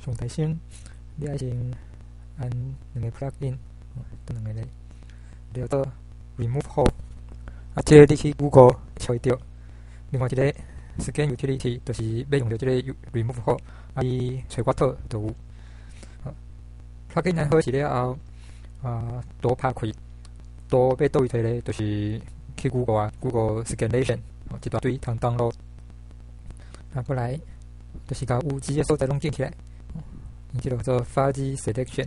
上大聲，你愛先按兩个 plugin，佗兩个咧，叫做 remove hole。啊，這个你去 Google 查會著。另外一个 scan utility 就是欲用著這个 remove hole，啊，你揣我套就有。plugin 按好勢了後，啊，圖拍開，圖欲佗位揣咧，就是去 Google 啊，Google scanlation，一大堆通 download。啊，閣來就是共有字的所在攏揀起來。伊這个叫做 fuzzy selection。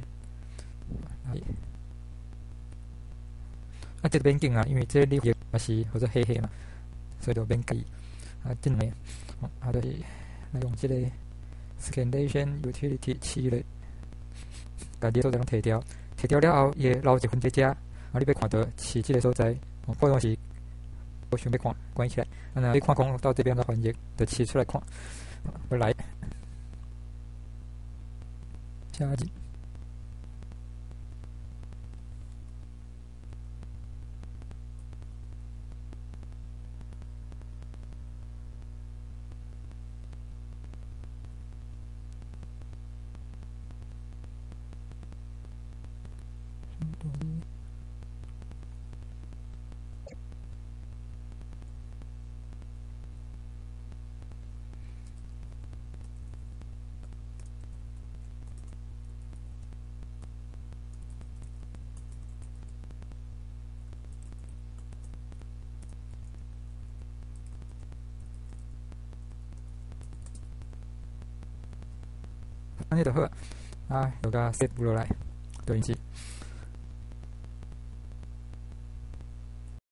啊，這個免揀啊，因為這個你嘛是叫做黑黑嘛，所以就免介意。啊，這兩个，啊，就是來用這個 scanlation utility 試咧，共你所在攏提掉，提掉了後，伊會留一份佇遮。啊，你欲看著飼這个所在，普通時無想欲看，關起來。啊，若欲看講到底欲按怎翻譯，就試出來看。閣來，寫字。按呢就好啊，就共 save 落來，就用是。